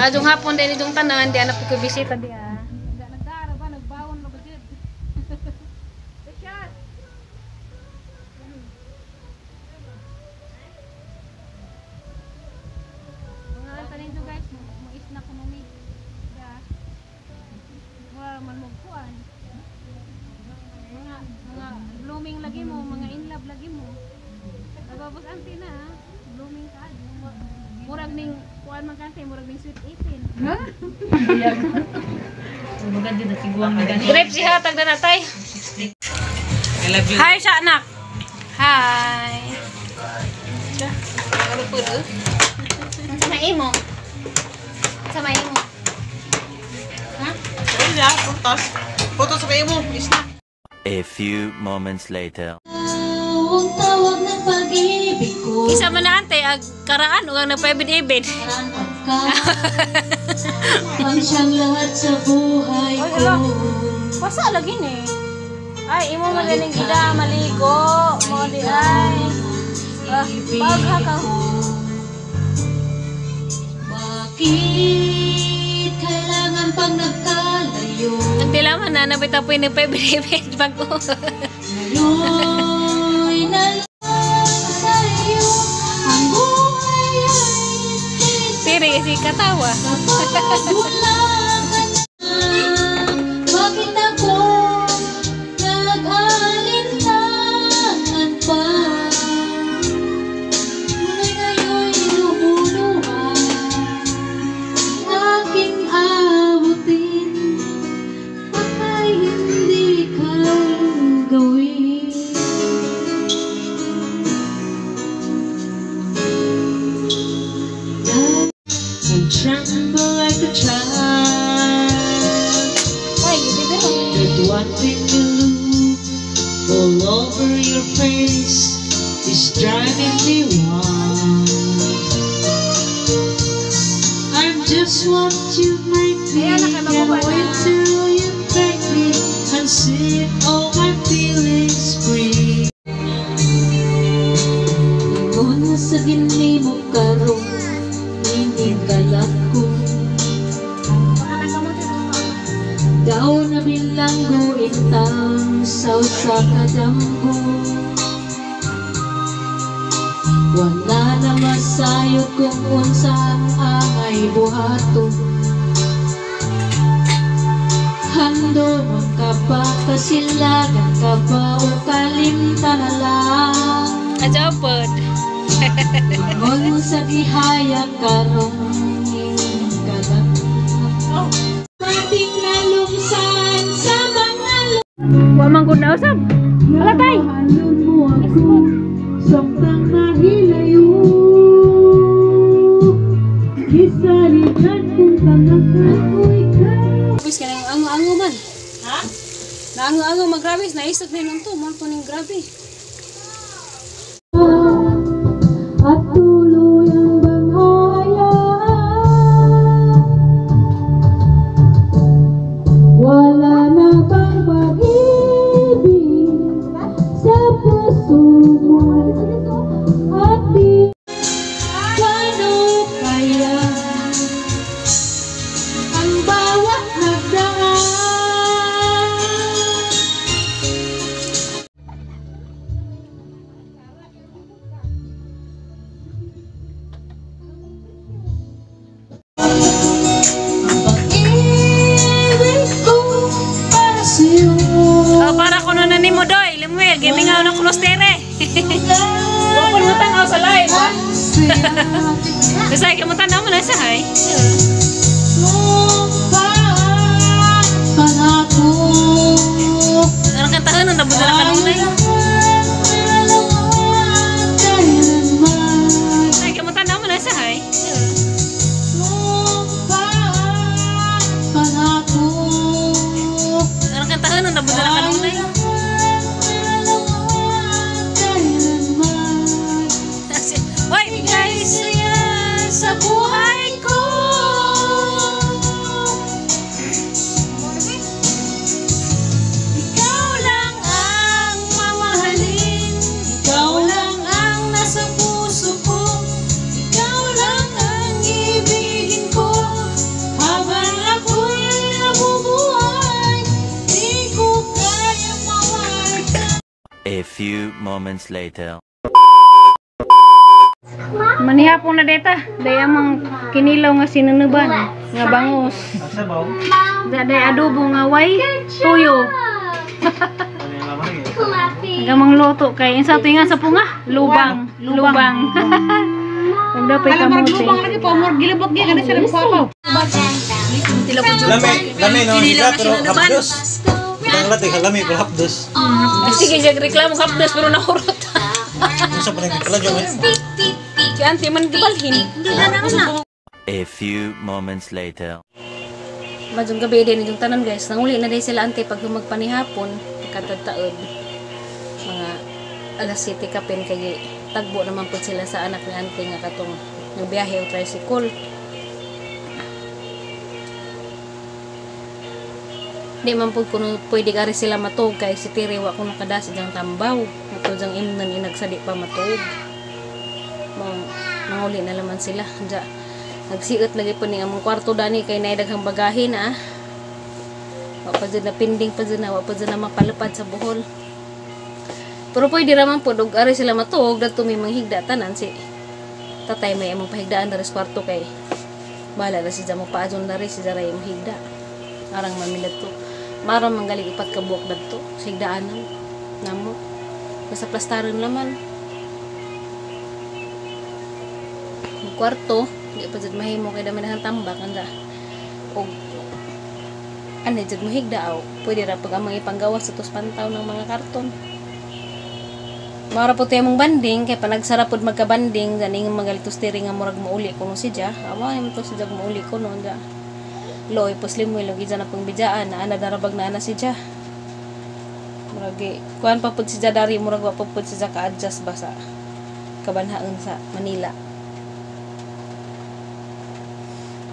Adong hapon din itong tanan, di anak ko bisita di ah. Nagdara ba, nagbawon na ba jud? Richard. Mga tanin do guys, mo isna ko nami. Da. Wa man mo kuan. Mga blooming lagi mo, mga in love lagi mo. Nababos anti na, ah. Blooming ka. Murag ning kuan man kante, murag ning sweet 18. Ha? Grape si hatag na natay. I love you. Hi siya anak. Hi. Ano po do? Sa maimo. Sa maimo. Ha? Wala, prutas. Photo sa kayo mo, isna. A few moments later. Ang tawag ng pag-ibig ko. Isa man na ante ag karaan ug ang nagpaibid-ibid. Ka ang siyang lahat sa buhay ko. Wasa lagi ni. Ay, imo magaling gida maligo. Mo di ay. Ah, pagha ka. Bakit kailangan pang nagkalayo? Nagtilaman na nabita po yung nagpaibid-ibid bago. Ngayon'y nalang sa'yo. Ang buhay ay Tiri si katawa. kapag wala ka na. Bakit ako nag-alinlangan pa? Ngunit ngayon'y lumuluha, aking abutin. Baka'y hindi kayang gawin. And tremble like a child. Ay, bibiro. That one thing you look all over your face is driving me wild. I'm just what you make me. Ayan, Can't wait till you break me and set all my feelings free. Ingon sa ginimo karon, inig ko. Daw na bilanggo intang sa usa ka damgo. Wala na masayod kung unsa ang angay buhaton. Handom ka pa, kasilagan ka ba, o kalimta na lang? Adyaw pod. Ingon sa gihayag karon kalang. Matik na lungsan sa mga Wa man gud na usab. Wala tay. Mahalon mo ako, samtang nahilayo. Gisaligan kong tanga ko ikaw. Bis ka nang ango-ango man. Ha? Naango-ango magrabe, naisog na yun to, mo to ning grabe. At tuluyang bang hayaan? Wala na bang pag-ibig sa puso mo? At di paano kaya ang bawat nagdaan? Ang pag-ibig ko para sa'yo. Oh, para kuno na nimo doy, Lemuel, gimingaw na kuno tere. Wa pud mo tan-aw sa live, ha? Basta kay mo tan-aw mo na sa hay. Sumpa pangako. Anong kantahan nung nabudala ka nunay? Kailanman. Ay, kay mo tan-aw mo na sa hay. Sumpa pangako. Anong kantahan nung nabudala ka nunay? Kailanman. Hoy, guys. Saya sa buhay. moments later. Manihapon na deta. Day amang kinilaw nga sinunuban nga bangus. Daday adobo nga way tuyo. Ang luto kay insa to nga sa punga? Lubang, lubang. Ug dapay kamote. Lubang lagi po, more gilabot gyud kana sila magpapaw. Lami, lami no, siya pero hapdos. Ang lahat eh, lami pero hapdos. Sige siya reklamo hapdos pero nahurot. Ano sa panang pala dyan eh? Si auntie man gibalhin. A few moments later. Madyong gabi din yung tanan guys. Nanguli na din sila ante pag humagpanihapon, pagkatadtaod. Mga alas 7 kapin kay tagbo naman po sila sa anak ni ante nga katong nagbiyahe og tricycle. Di man po kuno pwede ari sila matug kay si Tiri wa kuno kadasi diyang tambaw. Ato diyang imnon inagsadi pa matug. Mong nanguli na laman sila. Diya, nagsiot lagi po ni among kwarto dani kay naay daghang bagahe na. Wa pa jud na pinding pa jud na, wa pa jud na mapalupad sa Bohol. Pero pwede ra man pod og ari sila matuog dadto may manghigda tanan si tatay may among pahigdaan diri sa kwarto kay bahala na si Jamo paadyon diri si Jaray imong higda. Arang mamilad to. Mara manggaling ipat ka buok dadto sa higdaanan namo. Basta plastaron laman. Ang kwarto di pa jud mahimo kay dami na tambak anda. Og ano jud mohigda aw pwede ra pag amang ipanggawas sa tos pantaw ng mga karton. Mara po tayo mong banding kay panagsara pod magkabanding ganing magalitos tiri nga murag mauli kuno si Ja. Awa man to si Ja mauli kuno ja. Loy poslim mo lagi na pang bidjaan na ana darabag na ana si Ja. Murag kuan pa pud si Ja dari murag wa pa pud si Ja ka-adjust ba sa kabanhaon sa Manila.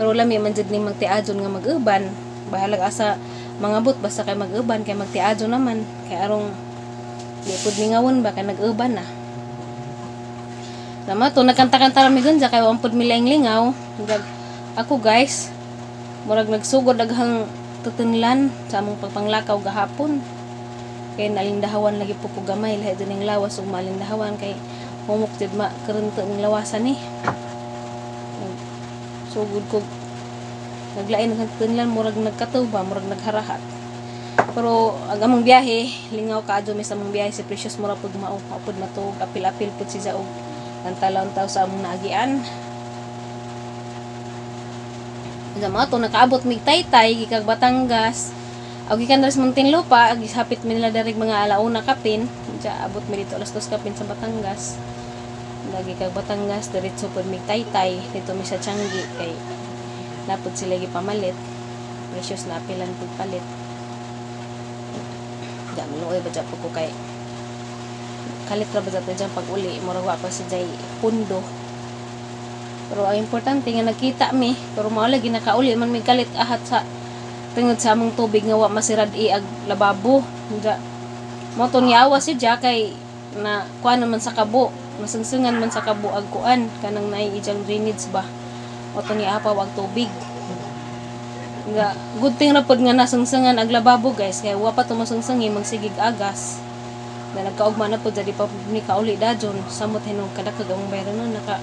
Pero lami man jud ning magtiadyon nga mag-uban. Bahalag asa mangabot basta kay mag-uban kay magtiadyon naman kay arong di pud mingawon ba kay nag-uban na. Tama to nagkanta-kanta ra mi gunja kay wa pud mi laing lingaw. Ako guys, murag nagsugod daghang tutunlan sa among pagpanglakaw gahapon. Kay nalindahawan lagi po ko gamay lahi jud ning lawas ug malindahawan kay humok jud ma karunto ning lawasan ni. Sugod ko naglain ang tutunlan murag nagkatuba, murag nagharahat. Pero ang among biyahe, lingaw kaadyo mi sa among biyahe si Precious mura pud mao, pud matuog, apil-apil pud si Jaog. Ang taw sa among naagian. Ang mga to nakaabot mig Taytay gikag Batangas. Og gikan diri sa Muntinlupa, gishapit mi nila diri mga alauna kapin. Diya abot mi dito alas 2 kapin sa Batangas. Lagi kag Batangas diretso pud mig Taytay dito mi sa Changi kay napud sila gipamalit. Precious na apilan pud palit. Diya maluoy ba dya po ko kay kalit ra ba dya dyan pag uli murag wa pa si Jay pundo. Pero ang importante nga nagkita mi, pero mao lagi nakauli man mi kalit ahat sa tungod sa among tubig nga wa masirad ag lababo. Diya mo to niawa si Jay kay na kuan naman sa kabo, masungsungan man sa kabo ag kuan kanang naay ijang drainage ba. Mo to niapaw ag tubig. Nga good thing ra pod nga nasungsungan ag lababo guys kay wa pa to masungsungi magsigig agas. Na nagkaugma na pod di pa ni kauli dajon samot hinog kadakag ang bayro nun naka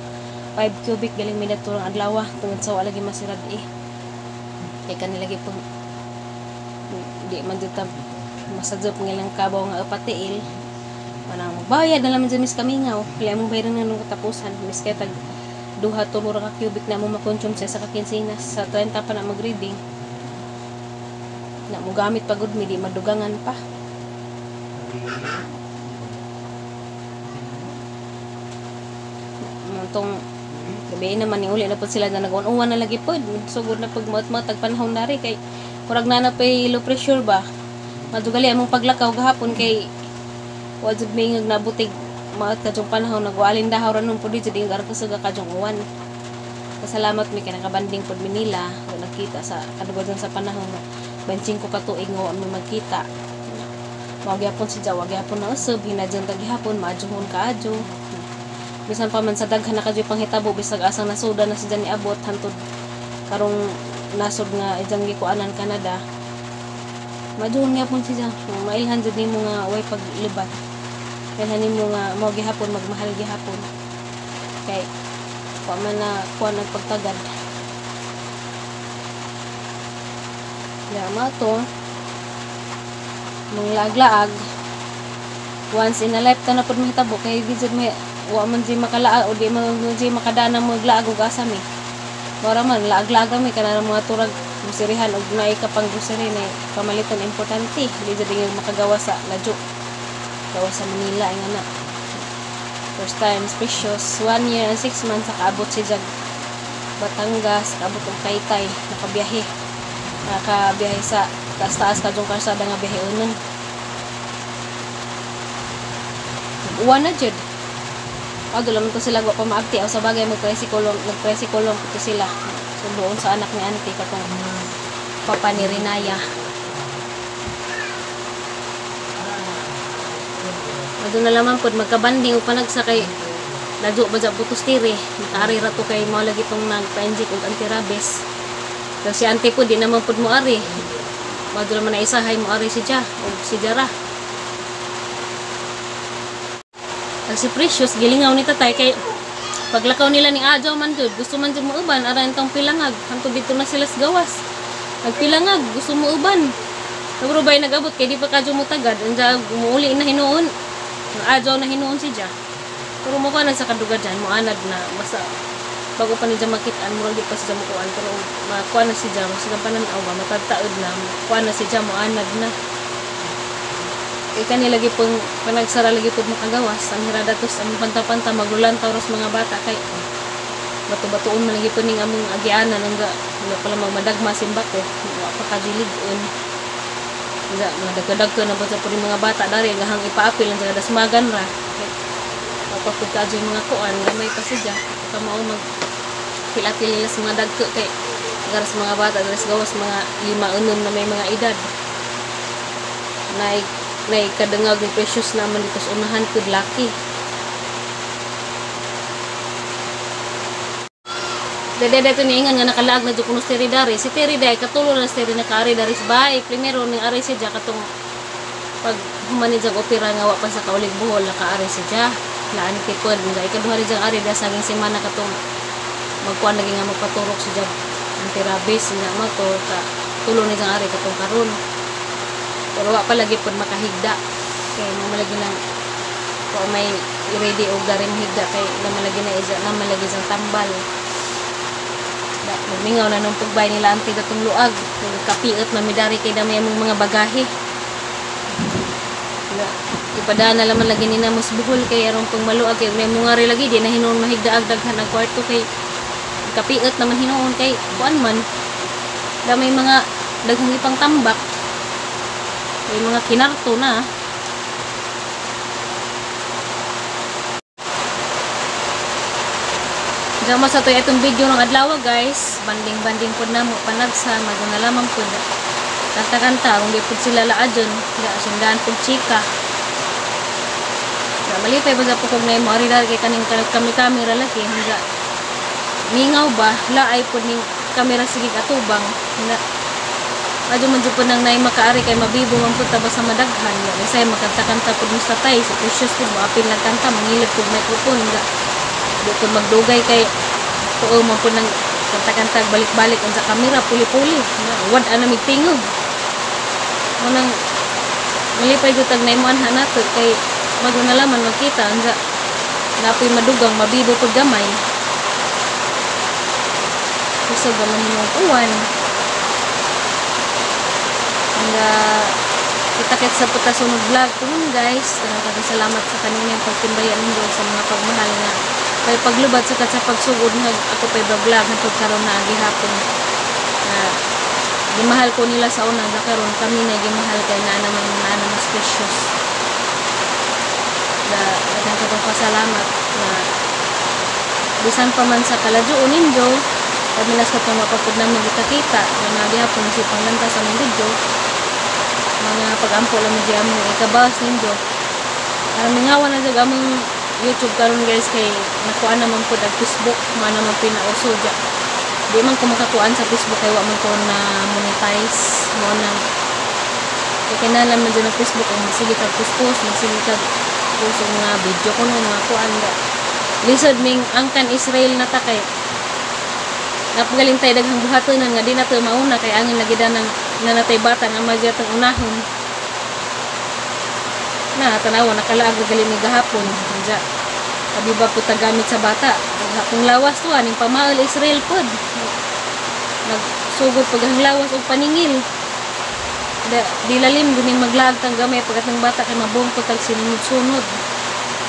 5 cubic galing mi naturang adlaw tungod sa wala lagi masirad eh. Kay kanila gi pag di man jud ta masadjop ngilang kabaw nga patiil. Manang magbayad na lang man jud mis kamingaw. Kaya among bayro nun katapusan mis kay tag duha tulo ra ka cubic na mo makonsume sa isa ka kinsenas sa 30 pa na magreading. Na mo gamit pa gud mi di madugangan pa. Tong gabi naman ni uli na pud sila na nag-uwan na lagi pod sugod na pag maot-maot panahon nari kay murag na na pay low pressure ba. Madugali among paglakaw gahapon kay wa jud may ngag nabutig maot kadtong panahon nagwalin dahaw ra nun pud jud ing aron kusog kadtong uwan. Pasalamat mi kay nakabanding pud mi nila wa nakita sa kadugadan sa panahon na 25 ka tuig nga wa mi magkita. Mao gyapon si Jawa gyapon na usab hinadyon ta gihapon maadyohon kaadyo. Bisan pa man sa daghan na kadyo panghitabo bisag asang nasuda na si Jan niabot hantod karong nasod nga ijang gikuanan Canada. Maadyohon gyapon si Jan. Mailhan jud nimo nga way paglibat. Kaya nimo nga mao gihapon magmahal gihapon. Kay wa man na kuan ang pagtagad. Ya mao to. Manglaag-laag. Once in a lifetime na pud mahitabo kay di jud may wa man jud makalaag o di man jud makadana maglaag og asa mi. Mora man laag-laag mi kanang mga turag groserihan og naay ka pang grocery na pamaliton importante di jud ingon makagawa sa ladyo. Gawa sa Manila nga na. First time precious 1 year and 6 months nakaabot si Jag Batangas, nakaabot og Taytay, nakabiyahe. Nakabiyahe sa taas-taas kadtong kalsada nga biyahe unon. Uwan na jud. Adto lang to sila wa pa maabti aw sa bagay magtricycle lang to sila. So doon sa anak ni auntie katong papa ni Rinaya. Adto na lamang pod magkabanding ug panagsakay ladyo ba ja putos tiri. Nakaari ra to kay mao lagi tong nagpa-inject og anti-rabies. Pero si auntie pod di naman pod moari. Mao naman na isahay moari si Ja og si Jara. Ang si Precious gilingaw ni tatay kay paglakaw nila ni Ajaw man jud gusto man jud muuban aran tong pilangag hanto dito na sila sa gawas. Nagpilangag gusto muuban. Pero bay nagabot kay di pa kadyo mo tagad anja muuli na hinuon. Ang Ajaw na hinuon si Ja. Pero mo na sa kaduga dyan moanad na basta bago pa ni Ja makitaan murag di pa si Ja mukuan pero makuan na si Ja silang panan-aw ba matadtaod na kuan na si Ja moanad na. Kay kani lagi pong panagsara lagi pud makagawas ang hiradatos ang panta-panta maglulantaw ros mga bata kay bato-batoon man lagi pud ning among agianan ang wala pa lamang madagma simbako wa pa kajilig-on nga madagdag na ba sa pud mga bata dari gahang ipaapil ang dasmagan ra kay wa pa pud kaadyo mga kuan gamay pa siya kamao mag pil-apil nila sa mga dagko kay garas mga bata garas gawas mga 5-6 na may mga edad nay kadangag ni Precious naman dito sa unahan pud laki. Dede dito niingan nga nakalaag na jud kuno si Terry dari. Si Terry day katulo na si Terry nakaari dari sa bahay. Primero ning ari si Ja katong pag human ni Jag opera nga wa pa sa kaulig buhol nakaari si Ja. Laan tipod nga ikaduha ni Jag ari da saging semana katong magkuan lagi nga magpaturok si Jag anti-rabies nga mo to ka tulo ni Jag ari katong karon. Pero wa pa lagi pud makahigda kay mo malagi nang wa may i-ready og dari mahigda kay namalagi na isa namalagi sang tambal. Da mingaw na nung pagbay nila auntie katong luag kapiot na midari kay dami among mga bagahe. Da ipadaan na laman lagi ni namos buhol kay aron pang maluag kay may mga lagi di na hinuon mahigda ag daghan ang kwarto kay kapiot naman hinuon kay kuan man da may mga daghang ipang tambak. May mga kinarto na. Diyan sa to itong video ng adlaw guys. Banding-banding po na mo panagsa. Maguna lamang po na. Kanta-kanta. Kung di po sila laadyon. Sundaan po chika. Malipay ba sa po kung na mo ari kay kaning kami-kamera lagi. Hangga mingaw ba? Laay po ning kamera sige atubang. Na adyo man jud po nang naay makaari kay mabibo man pud ta basta madaghan. Bisay makanta-kanta pud mo sa tatay, si Precious pud moapil lang kanta, mangilad pud microphone ga. Di pud magdugay kay tuo man pud nang kanta-kanta balik-balik unsa kamera puli-puli. Wad ana mig tingog. Mo nang malipay jud tag naimo anha nato kay maguna laman magkita unsa napoy madugang mabibo pud gamay. Kusog ba man himong uwan. Kita-kits sa pagkasunod vlog po guys. Daghang salamat sa kaninyang pagtimbayan ninyo sa mga pagmahal nga pay paglubad sa kat sa pagsugod nga ako pay vlog hantod karon na gihapon. Gimahal ko nila sa una nga karon kami na gimahal kay naa naman mas precious. Daghang katong pasalamat na bisan pa man sa kaladyoon ninyo kami nas katong mapapud na magkita-kita na nagihapon na si panglanta sa among video. Mga pag-ampo lang medyo among ikabas ninyo. Mingawan na jud among YouTube karon guys kay nakuan naman pud ang Facebook, man naman pinauso ja. Di man ko makakuan sa Facebook kay wa man ko na monetize mo nang kay kinahanglan man jud ang Facebook ang magsige kag post, magsige kag Post og mga video kuno, mga kuan ga. Lisod ming angkan Israel na ta kay napagaling tayo daghang buhatonan nga di na to mauna kay angin lagi danang nanatay bata nga madya tong unahon. Na tanawa nakalaag ra gali mi gahapon. Diya kabiba po ta gamit sa bata. Kung lawas to aning pamaol Israel pod. Nagsugod pag ang lawas og paningil. Da, di lalim guning maglaag tang gamay pagkat ng bata kay mabungko tag sinunod-sunod.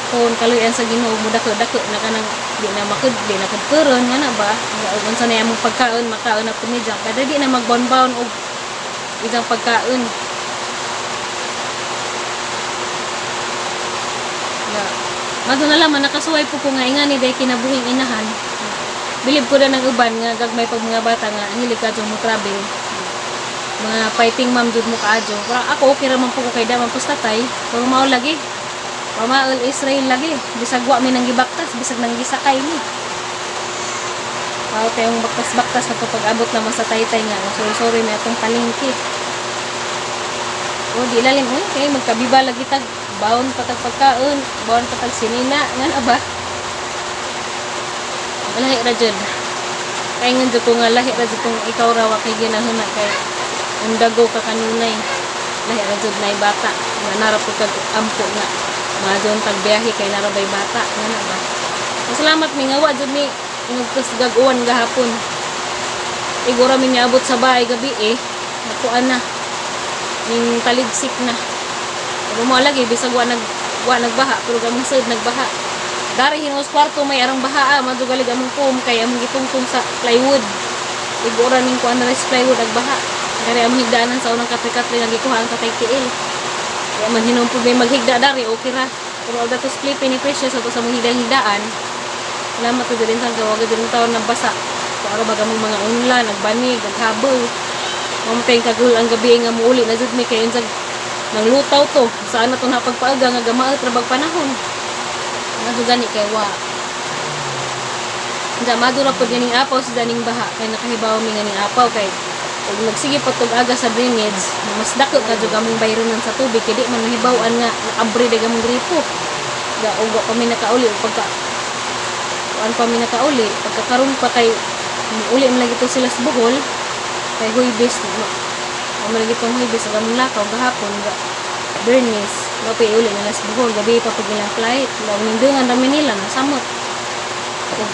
Kung kaluyan sa Ginoo mo dako-dako na kanang di na makud di na kudkuron nga na ba ug unsa na among pagkaon makaon na pud ni diyan kada di na magbaon-baon og isang pagkaon. Na mato na lang man nakasuway po ko nga ingani day kinabuhing inahan. Bilib ko na ng uban nga gagmay pag mga bata nga hilig kadyo mo travel. Mga fighting mom jud mo kaadyo. Pero ako okay ra man po ko kay daman pus tatay, pero mao lagi. Pamaol Israel lagi. Bisag wa mi nang gibaktas, bisag nang gisakay mi. Mao tayong baktas-baktas na pag-abot naman sa taytay nga. Sorry, sorry may atong palengke. O di lalim oy kay magkabiba lagi tag baon patag pagkaon, baon patag sinina, nga na ba? Lahi ra jud. Kay ngan jud ko nga lahi ra jud kung ikaw ra wa kay ginahuna kay undago ka kanunay. Lahi ra jud nay bata nga nara pud kag ampo nga madon tag biyahe kay nara bay bata nga na ba. Salamat mi nga wa jud mi nagkusgag uwan gahapon. Igora mi niabot sa bahay gabi eh. Nakuan na. Ning taligsik na. Pero mo lagi bisag wa nagbaha pero gamong sud nagbaha. Dari hinuos kwarto may arang baha madugalig among pum kay among gitungtong sa plywood. Igora ning kuan na sa plywood ag baha. Dari among higdaanan sa unang katri-katri nga gikuha ang tatay tiil. Kaya man hinuon pud may maghigda dari okay ra. Pero og datos clip ni Precious ato sa among higdang-higdaan. Salamat to din sa gawa din taon nabasa. Kung ara baga mong mga unla, nagbanig, naghabaw. Mamatay kagul ang gabi nga muuli na jud mi kay unsag nang lutaw to. Saan na to napagpaaga nga gamaot ra bag panahon. Nga gani kay wa. Unsa madura pod ganing apaw sa daning baha kay nakahibaw mi nga ning apaw kay ug nagsige pa tog aga sa drainage mas dako ka jud among bayronan sa tubig kay di man mahibaw-an nga nakabre dag among gripo. Ga ug wa pa mi nakauli ug pagka kuan pa mi nakauli pagkakaron pa kay uli man lagi to sila sa Bohol kay Huybes ma man lagi tong Huybes ang among lakaw gahapon ga Bernice mao pa uli nila sa Bohol gabi pa pag ilang flight law nindungan ra mi nila nasamot ug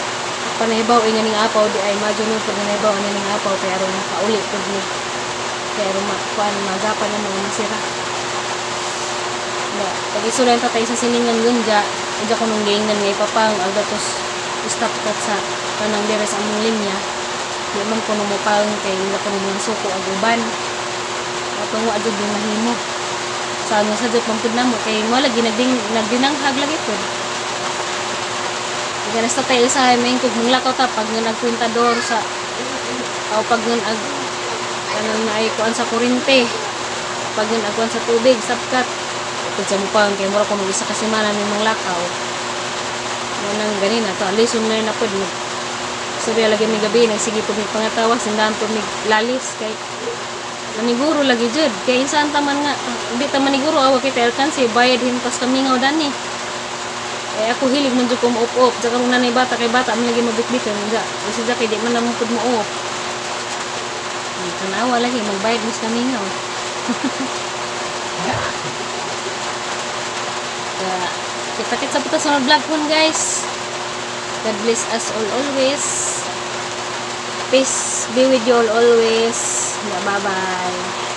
panahibaw nga ning apaw di ay madyo nun pag nahibaw nga ning apaw kay aron makauli pud ni kay aron makuan magapan ang mga masira. Na pag isulan ta tayo sa silingan gunja udya ko nung giingnan nga ipapang agatos stop cut sa kanang dire sa among linya di man ko mopang kay wala ko mga suko ag uban atong wa jud mahimo sa nga sa jud man pud namo kay mo lagi nagdinanghag lagi pud. Ganas ta tayo sa may kog manglakaw ta pag nga nagkwintador sa o pag nga ag kanang naay kuan sa kurente pag nga agkuan sa tubig sapkat pud sa mupang kay mura ko mag isa ka semana mi manglakaw mo nang ganina to lesson learn na pud mag surya lagi mi gabi nagsige pud mi pangatawa sindahan pud mi lalis kay maniguro lagi jud kay insan ta man nga di ta maniguro awa kay alkansi bayad hintos kamingaw dani. Eh ako hilig man jud ko mo-up-up. Tsaka kung nanay bata kay bata man lagi mabitbitan nga. Kasi dya kay di man naman pud mo-up. Tanawa lagi magbayad mis kamingaw. Kaya kita-kita sa puta sa vlog kun guys. God bless us all always. Peace be with you all always. Bye-bye.